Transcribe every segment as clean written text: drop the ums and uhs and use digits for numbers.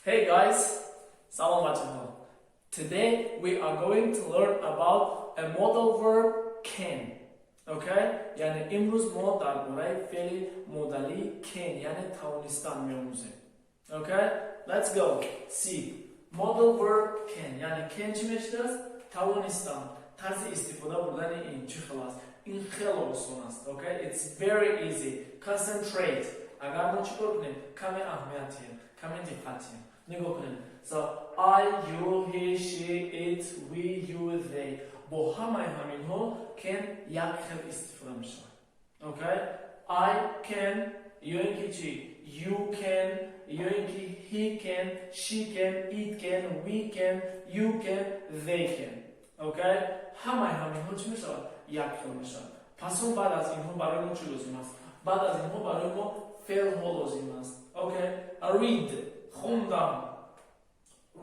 Hey guys, салом бачаҳо. Today we are going to learn about a modal verb, can. Okay? Яъне имрӯз мо дар бораи феъли модалии can, яъне тавонистан меомӯзем. Okay? Let's go. See. Modal verb can. Яъне can чӣ мешудааст? Тавонистан. Тарзи истифода бурдани ин чӣ хел аст? Ин хеле осон аст. Okay? It's very easy. Concentrate. Агар мо чӣ кор кунем? Каме аҳамият диҳем, каме диққат диҳем. Нигоҳ кунем. So I, you, he, she, it, we, you, they. Бо ҳамаи ҳаминҳо can як хел истифода мешавад. Okay? I can ё ин ки чӣ? You can ё ин ки he can, she can, it can, we can, you can, they can. Okay? Ҳамаи ҳаминҳо чӣ мешавад? Як хел мешавад. Пас он баъд аз инҳо барои мо чӣ лозим аст? Баъд аз инҳо барои мо феълҳо лозим аст. Okay? Read хондан,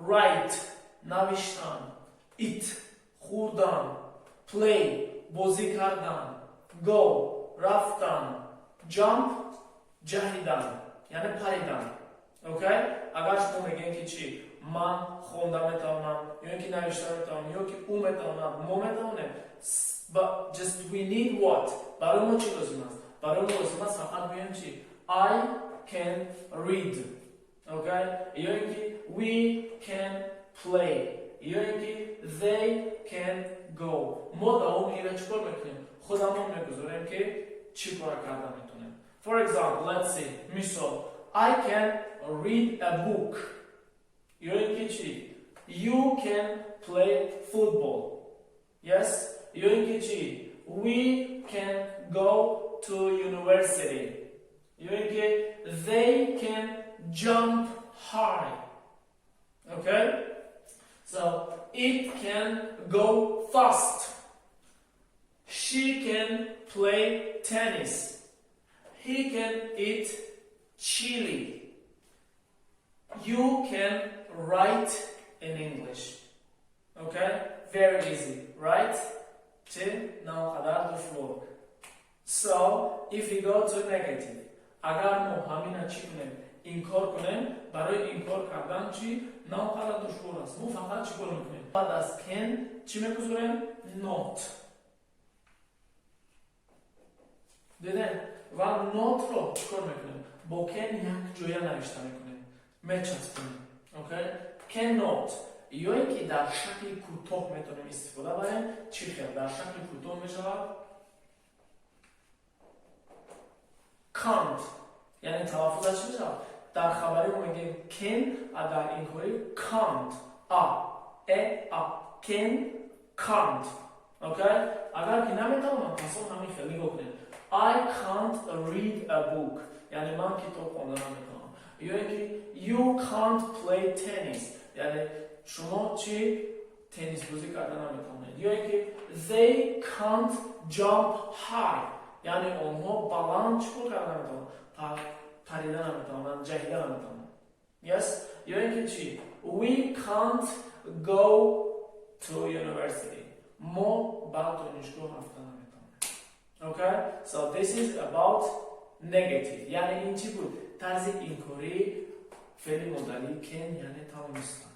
write навиштан, eat хӯрдан, play бозӣ кардан, go рафтан, jump ҷаҳидан, яъне паридан. Okay? Агар шумо мегӯем ки чӣ? Ман хонда метавонам, ё ин ки навишта метавонам, ё ки ӯ метавонад, мо метавонем. But just we need what? Барои мо чӣ лозим аст? Барои мо лозим аст фақат гӯем чӣ? I can read. Okay? Ё ин ки we can play. Ё ин ки they can go. Мо давом ира чӣ кор мекунем? Худамон мегузорем ки чӣ кора карда метавонем. For example, let's see. Мисол, I can read a book. Ё ин ки чӣ? You can play football. Yes? Ё ин ки чӣ? We can go to university. Ё ин ки they can jump high. Okay? So it can go fast. She can play tennis. He can eat chili. You can write in English. Okay? Very easy, right? Чӣ? На он қадар душвор. So, if we go to negative, агар мо ҳамина чӣ кунем? Инкор кунем, барои инкор кардан чӣ? На он қадар душвор аст. Мо фақат чӣ кор мекунем? Баъд аз can чӣ мегузорем? Not. Дидем? Ва not ро чӣ кор мекунем? Бо can як ҷоя навишта мекунем. Мечаспонем. Okay? Cannot. Ё ин ки дар шакли кӯтоҳ метавонем истифода барем. Чӣ хел? Дар шакли кӯтоҳ мешавад can't. Яъне талаффузаш чӣ мешавад? Дар хабари мо мегӯем can, а дар инкорӣ can't. А, э, а. Can, can't. Okay? Агар ки наметавонам, пас он ҳамин хел нигоҳ кунед. I can't read a book. Яъне ман китоб хонда наметавонам. Ё ин ки you can't play tennis. Яъне шумо чӣ? Теннис бозӣ карда наметавонед. Ё ин ки they can't jump high. Яъне онҳо баланд чӣ кор карда наметавонанд? Парида наметавонанд, ҷаҳида наметавонанд. Yes? Ё ин ки чӣ? We can't go to university. Мо ба донишгоҳ рафта наметавонем. Okay? So this is about negative. Яъне ин чӣ буд? Тарзи инкории феъли модалии can, яъне тавонистан.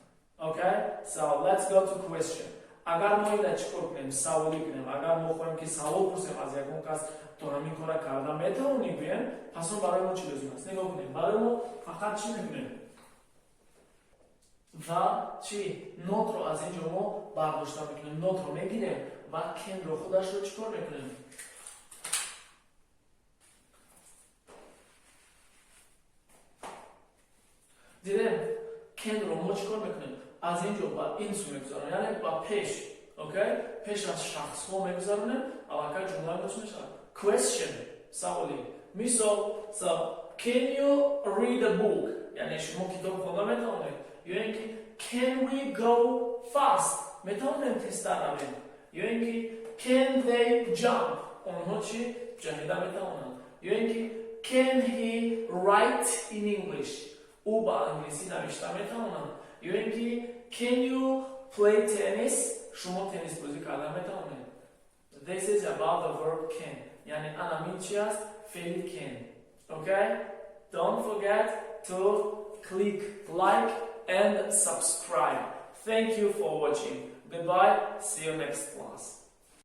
Okay? So let's go to question. Агар мо ина чӣ кор кунем? Саволӣ кунем. Агар мо хоҳем ки савол пурсем аз ягон кас, то ҳамин кора карда метавонӣ гӯем, пас он барои мо чӣ лозим аст? Нигоҳ кунем. Барои мо фақат чӣ мекунем? Ва чӣ? Not ро аз ин ҷо мо бардошта мекунем. Not ро мегирем ва can ро худашро чӣ кор мекунем? Дидем, can ро мо чӣ кор мекунем? Аз ин ҷо ба ин су мегузаронем, яъне ба пеш. Okay? Пеш аз шахсҳо мегузаронем, аллакай ҷумлаи мо чӣ мешавад? Question. Саволи. Мисол, so can you read a book? Яъне шумо китоб хонда метавонед? Ё ин ки can we go fast? Метавонем тезтар равем? Ё ин ки can they jump? Онҳо чӣ? Ҷаҳида метавонанд. Ё ин ки can he write in English? Ӯ ба англисӣ навишта метавонад. Ё ин ки can you play tennis? Шумо теннис бозӣ карда метавонед. This is about the verb can. Яъне анамин чи аст? Феъли can. Okay? Don't forget to click like. and subscribe. Thank you for watching. Goodbye. See you next class.